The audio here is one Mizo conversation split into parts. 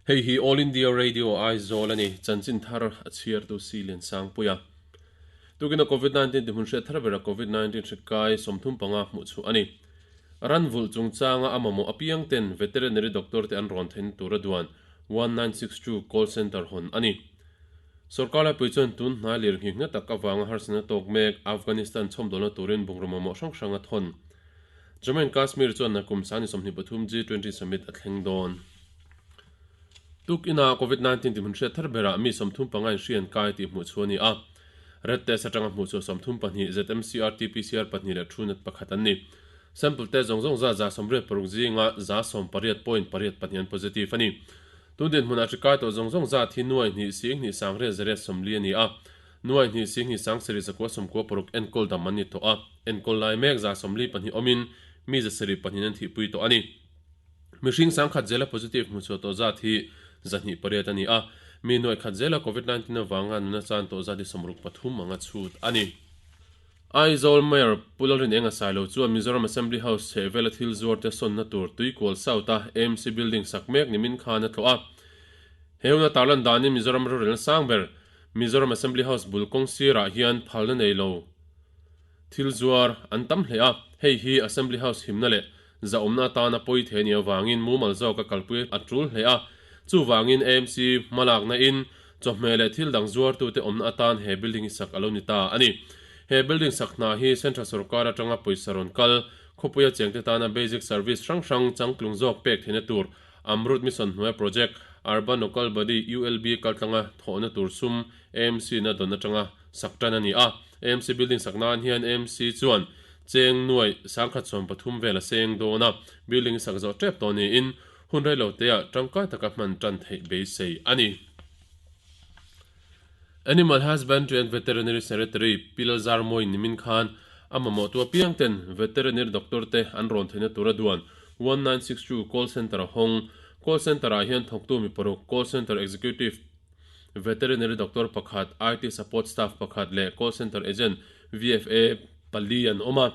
Hei hi All India Radio Aizawl a ni, chanchin thar a chhiartu Si Liansangpuia. Tukina Covid 19 tihmun hriat thar bera Covid 19 hri kai 35 hmuh chhuah a ni. Ran vulh chungchanga a mamawh apiang ten Veterinary Doctor te an rawn theihna tur a duan 1962 Call Centre hawn a ni. Sorkar laipui chuan tun hnai lir nghik na tak avanga harsatna tawk mek Afghanistan chhawmdawlna turin bungraw mamawh hrang hrang a thawn. Jammu and Kashmir chuan nakum sani 23 G20 Summit a thleng dawn. Tuk ina Covid 19 tihmun hriat thar berah mi 35 in hri an kai tih hmuh chhuah a ni a. Red test atanga hmuh chhuah 32, ZMC RT-PCR pahnih leh thu nat pakhat an ni. Sample test zawng zawng zat 86 zinga 98.8 an positive a ni. Tun dinhmunah hri kai tawh zawng zawng zat hi nuai hnih sing hnih sang riat zariat sawmli a ni a. Nuai hnih sing hnih sang sarih zakua sawmkua paruk enkawl dam an ni tawh a. Enkawl lai mek 72 awmin mi 72 an thihpui tawh a ni. Mihring sangkhat zela positive hmuchhuah tawh zat hi 208 a ni a. Mi nuai khat zela Covid 19 avanga nuna chan tawh zat hi 63 anga chhut a ni. Aizawl Mayor Pu Lalrinenga Sailo chuan Mizoram Assembly House chhehvela thil zuarte sawnna tur Tuikual South-a AMC Building sak mek nimin khan a tlawh a. He huna tarlan danin Mizoram rorelna sang ber Mizoram Assembly House bul kawng sirah hian phalna nei lo thil zuar an tam hle a, hei hi Assembly House himna leh zahawmna atana pawi thei a nih avangin mumal zawka kalpui a tul hle a. Chuvangin AMC hmalakna in Chawhmeh leh thil dang zuartute awmna atan he building hi sak a lo ni ta a ni. He building sak hna hi Central Sorkar atanga pawisa rawn kal, khawpuia chengte tana basic service hrang hrang changtlung zawk pek theihna tur Amrut Mission hnuaia project, Urban Local Body, ULB, kaltlanga thawhna tur sum AMC na dawn atanga sak tan a ni a. AMC building sak nan hian AMC chuan cheng nuai 1013 vel a seng dawn a, building hi sak zawh tep tawh niin Hun rei lo teah tangkai taka hman tan theih beisei a ni. Animal Husbandry and Veterinary Secretary Pi Lalzarmawi nimin khan a mamawhtu apiang ten Veterinary Doctor te an rawn theihna tura duan 1962 Call Centre a hawng. Call Centre ah hian thawktu mi paruk, Call Centre Executive, Veterinary Doctor pakhat, IT Support Staff pakhat leh Call Centre Agent, VFA, pali an awm a.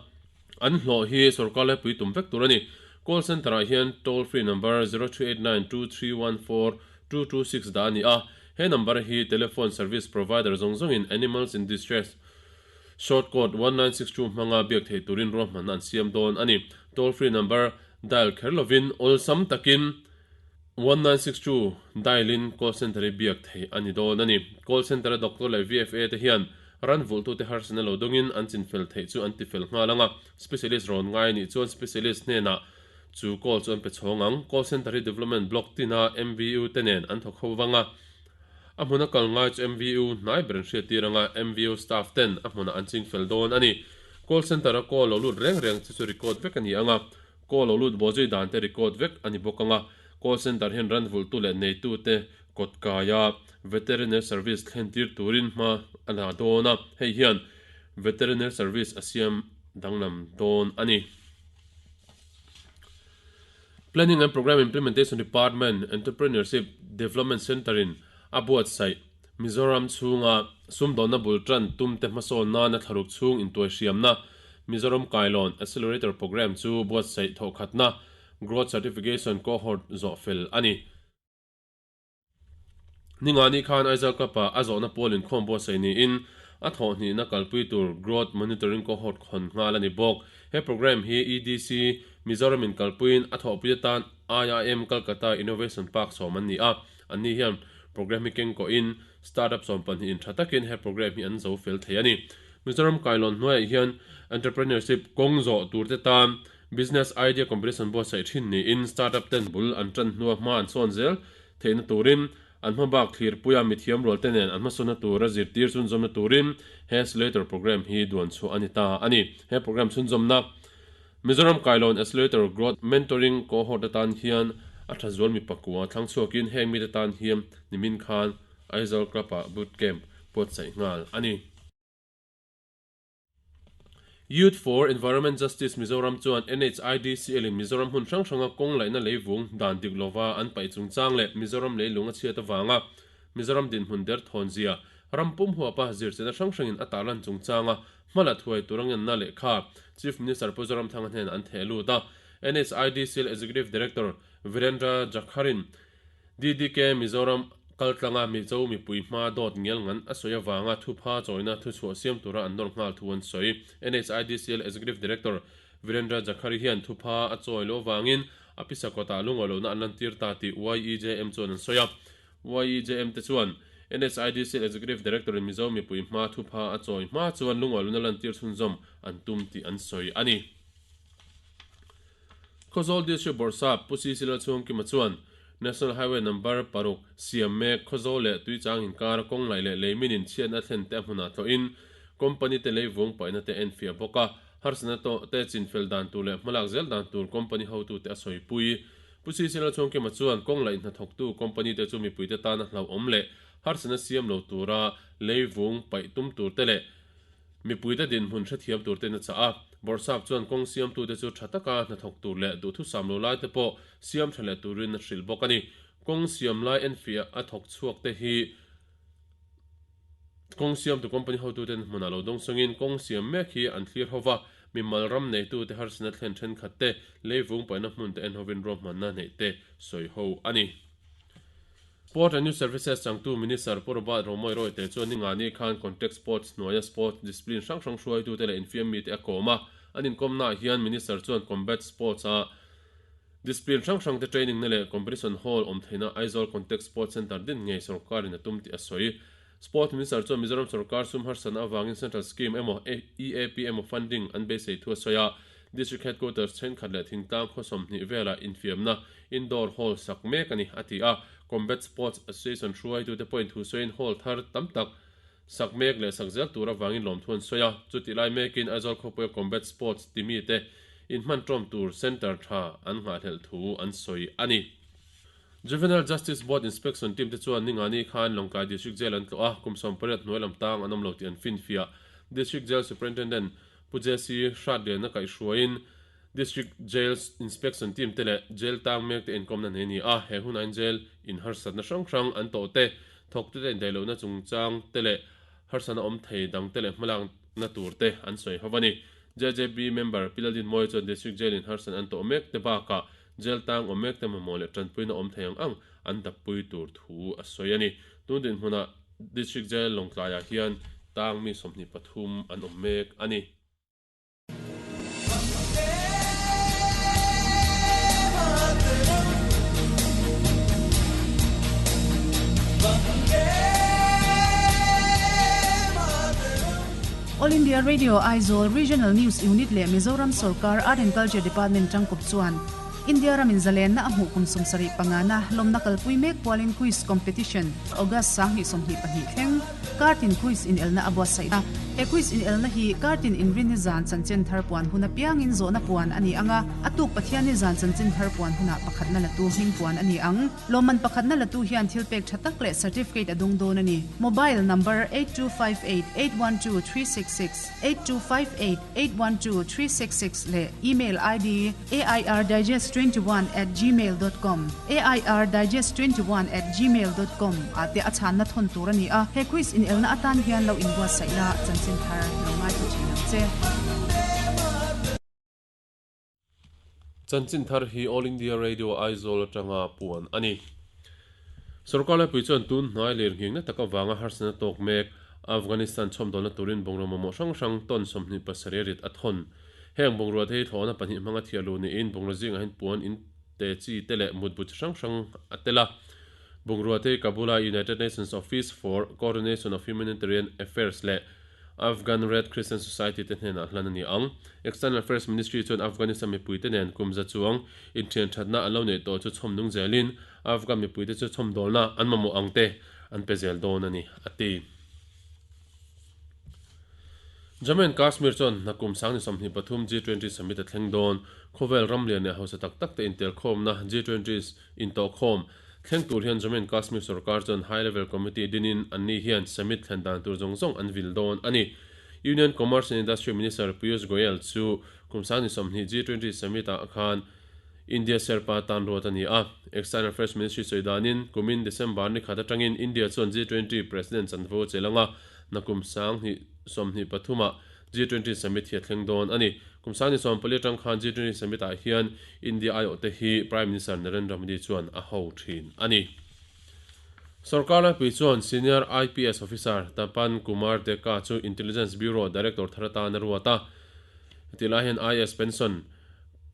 An hlawh hi sorkar laipui tum vek tur a ni. Call Centre ah hian toll free number 0389 231 4226 dah a ni a. He number hi telephone service provider zawng zawngin Animals in Distress short code 1962 hmanga biak theih turin ruahmanna an siam dawn a ni. Toll free number dial kher lovin awlsam takin 1962 dial in call centre hi biak theih a ni dawn a ni. Call centre a doctor leh VFA te hian ran vulhtute harsatna lo dawngin an chinfel theih chu an tifel nghal ang a, specialist rawn ngai a nih chuan specialist hnenah chu call chu an pe chhawng ang. Call centre hi development block tina MVU te nen an thawk ho vang a, a hmuna kal ngai chu MVU hnai ber an hriattir ang a, MVU staff ten a hmunah an chingfel dawn a ni. Call centre a call lo lut reng reng chu chu record vek a ni ang a, Call lo lut bawzui dan te record vek a ni bawk ang a, call centre hian ran vulhtu leh neitute kawt kaia veterinary service thlen tir turin hma a la dawn a, hei hian veterinary service a siam danglam dawn a ni. Planning and Programme Implementation Department Entrepreneurship Development Centre in a buatsaih Mizoram chhunga sumdawnna bul tan tumte hmasawn nana thlaruk chhung intuaihriamna Mizoram Kailawn Accelerator Programme chu buatsaih thawhkhatna Growth Certification Cohort zawh fel a ni. Ningani khan Aizawl Club-ah a zawhna pawl inkhawm buatsaih niin a thawhhnihna kalpui tur Growth Monitoring Cohort khawn nghal a ni bawk. He programme hi EDC Mizoram in kalpuiin a thawhpui atan IIM Calcutta Innovation Park sawm an ni a. Anni hian programme hi keng kawhin startup 12 in tha takin he programme hi an zo fel thei a ni. Mizoram kailawn hnuaiah hian entrepreneurship kawng zawh tur te tan business idea competition buatsaih thin niin startup ten bul an tan hnua hma an sawn zel theihna turin an hma bak thlirpuia mithiam rual te nen an hmasawnna tura zirtir chhunzawmna turin he accelerator programme hi duan chhuah a ni ta a ni. He programme chhunzawmna Mizoram Kailawn Accelerator Growth Mentoring Cohort atan hian a tha zual mi pakua thlang chhuakin heng mite tan hian nimin khan Aizawl Club-ah Boot Camp buatsaih nghal a ni. Youth for Environment Justice Mizoram chuan NHIDCL in Mizoram hmun hrang hranga kawng laihna leivung dan dik lova an paih chungchang leh Mizoram leilung a chhiat avanga Mizoram dinhmun derthawn zia ram pum huapa zirchena hrang hrangin a tarlan chungchanga Hmala thuai tur a ngenna lehkha Chief Minister Pu Zoramthanga hnenah an theh lut a. NHIDCL Executive Director Virendra Jakhar-in DDK Mizoram kaltlanga Mizo mipui hma dawt ngial ngan a sawi avanga thupha chawina thuchhuah siam tura an nawr nghal thu an sawi. NHIDCL Executive Director Virendra Jakhari hian thupha a chawi loh avangin a pisa kawtah lungawi lohna an lantir ta tih YEJM chuan an sawi a. YEJM te chuan NHIDCL Executive Director in Mizo mipui hma thupha a chawi hma chuan lungawi lohna lantir chhunzawm an tum tih an sawi a ni. Khawzawl District Bawrhsap Pu CC Lalchhungkima chuan National Highway Number paruk siam mek Khawzawl leh Tuichang inkara kawng laih leh lei minin chhiatna thlen te a hmunah tlawhin company te lei vung paihna te a enfiah bawk a, harsatna tawh te chinfel dan tur leh hmalak zel dan tur company hotute a sawipui. Pu CC Lalchhungkima chuan kawng laih hnathawktu company te chu mipuite tana hlauhawm leh harsatna siam lo tura lei vung paih tum tur te leh Mipuite dinhmun hrethiam tur ten a chah a, Bawrhsap chuan kawng siamtute chu tha taka hnathawk tur leh duhthusam lo laite pawh siam tha leh turin a hrilh bawk a ni. Kawng siam lai enfiah a thawk chhuak te hi kawng siamtu company hotuten hmunah lo dawng sawngin kawng siam mek hi an thlir ho va, mimal ram neitute harsatna thlen thenkhat te, leivung paihna hmun te en hovin ruahmanna neih te sawi ho a ni. Sport and Youth Services changtu Minister Pu Robert Romawia Rawite chuan ningani khan Contact Sports hnuaia sports discipline hrang hrang hruaitute leh infiam mite a kawm a. An inkawmnaah hian Minister chuan Combat Sports-a discipline hrang hrangte training na leh competition hall awm theihna Aizawl Contact Sports Centre din ngei sawrkarin a tum tih a sawi. Sport Minister chuan Mizoram sawrkar sum harsatna avangin Central Scheme emaw EAP emaw funding an beisei thu a sawi a. District Headquarters thenkhat leh thingtlang khaw 20 velah infiamna indoor hall sak mek a ni, a ti a. Combat Sports Association hruaitute pawhin thu sawiin hall thar tam tak sak mek leh sak zel tur avangin lawmthu an sawi a. Chutih lai mekin Aizawl khawpuia Combat Sports timite inhman tawm tur centre tha an nghahhlelh thu an sawi a ni. Juvenile Justice Board Inspection team te chuan Ningani khan Lawngtlai District Jail an tlawh a, kum 18 hnuai lam tang an awm lo tih an finfiah. District Jail Superintendent Pu JC Hratliana kaihhruaiin District Jail Inspection team te leh Jail tang mek te inkawmna nei a ni a, he hunah hian Jail in harsatna hrang hrang an tawh te, thawktute indaihlohna chungchang te leh harsatna awm thei dang te leh hmalakna tur te an sawi ho a ni. JJB member Pi Laldinmawia chuan District Jail in harsatna an tawh mek te bakah Jail tang awm mek te mamawh leh tanpuina awm thei ang ang an dappui tur thu a sawi a ni. Tun dinhmunah District Jail Lawngtlaiah hian tang mi 23 an awm mek a ni. All India Radio Aizawl Regional News Unit leh Mizoram Sorkar Art and Culture Department tangkawp chuan India ramin zalenna a hmuh kum 75 na lawmna kalpui mek pualin Quiz Competition August 2022 thleng Kartin Quiz inelna a buatsaih a. He Quiz inelna hi Kartin inrinni zan chanchin thar puan hun apiangin zawhna puan a ni ang a, a tuk Pathianni zan chanchin thar puan hunah pakhatna latu hming puan a ni ang. Lawmman pakhatna latu hian thil pek tha tak leh certificate a dung dawn a ni. Mobile number 8258812366, 8258812366 leh email ID airdigest21@gmail.com, airdigest21@gmail.com ah te a chhanna thawn tur a ni a. He quiz inelna atan hian lo inbuatsaih la, chanchin thar lo ngaithla thin ang che. Chanchin thar hi All India Radio Aizawl atanga puan a ni. Sorkar laipui chuan tun hnai lir nghing na tak avanga harsatna tawk mek Afghanistan chhawmdawlna turin bungraw mamawh hrang hrang tawn 27 rit a thawn. Heng bungrua te hi thlawhna pahnih hmanga thiah luh niin bungraw zingah hian puan in te chi te leh mutbu chi hrang hrang a tel a. Bungrua te hi Kabul-a United Nations Office for Coordination of Humanitarian Affairs leh Afghan Red Crescent Society te hnenah hlan a ni ang. External Affairs Ministry chuan Afghanistan mipuite nen kum za chuang inthian thatna an lo neih tawh chu chhawm nung zelin Afghan mipuite chu chhawmdawlna an mamawh ang te an pe zel dawn a ni, a ti. Jammu and Kashmir chuan hna kum 2023 G20 Summit a thleng dawn. Khawvel ram lian leh hausa tak tak te intelkhawmna G20 intawhkhawm Thleng tur hian Jammu and Kashmir sorkar chuan High Level Committee dinin anni hian summit thlen dan tur zawng zawng an vil dawn a ni. Union Commerce and Industry Minister Piyush Goyal chu kum 20 G20 summit ah khan India Sherpa tan ruat a ni a. External Affairs Ministry sawi danin kumin December ni khat atangin India chuan G20 President chanvo a chelh anga nakum 2023 ah G20 Summit hi a thleng dawn a ni. Kum 2014 atang khan G20 Summit ah hian India aiawhte hi Prime Minister Narendra Modi chuan a ho thin a ni. Sorkar laipui chuan Senior IPS Officer Tapan Kumar Deka chu Intelligence Bureau Director thar atan a ruat a. Hetih lai hian IAS Pension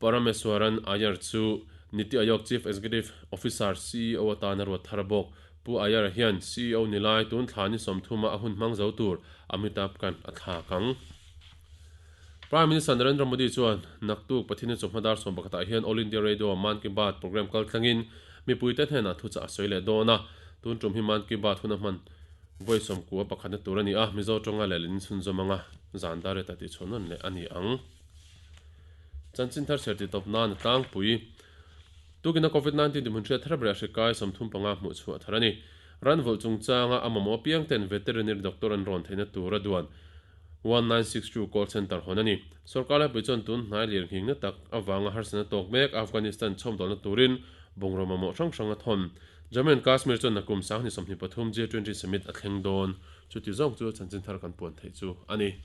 Parameswaran Iyer chu Niti Aayog Chief Executive Officer, CEO, atan a ruat thar bawk. Pu Iyer hian CEO ni lai tun thla ni 30 a hun hmang zo tur Amitabh Kant a thlak ang. Prime Minister Narendra Modi chuan naktuk Pathian chawhma dar 11 ah hian All India Radio Mann Ki Baat programme kal thlangin mipuite hnenah thuchah a sawi leh dawn a. Tun tum hi Mann Ki Baat hun a hman vawi 91 pakhatna tur a ni a, Mizo tawnga lehlin chhunzawm anga zan dar reta tihchhuah nawn leh a ni ang. Chanchin thar chher tih tawp nan a tlangpui. Tukina Covid 19 tihmun hriat thar berah hri kai 35 hmuh chhuah thar a ni. Ranvulh chungchanga a mamawh apiangten veterinary doctor an rawn theihna tur a duan. 1962 call centre hawn a ni. Sorkar laipui chuan tun hnai lir nghingna tak avanga harsatna tawk mek Afghanistan chhawmdawlna turin bungraw mamawh hrang hrang a thawn. Jammu and Kashmir chuan nakum 2023 G20 summit a thleng dawn. Chuti zawng chu chanchin thar kan puan theih chu a ni.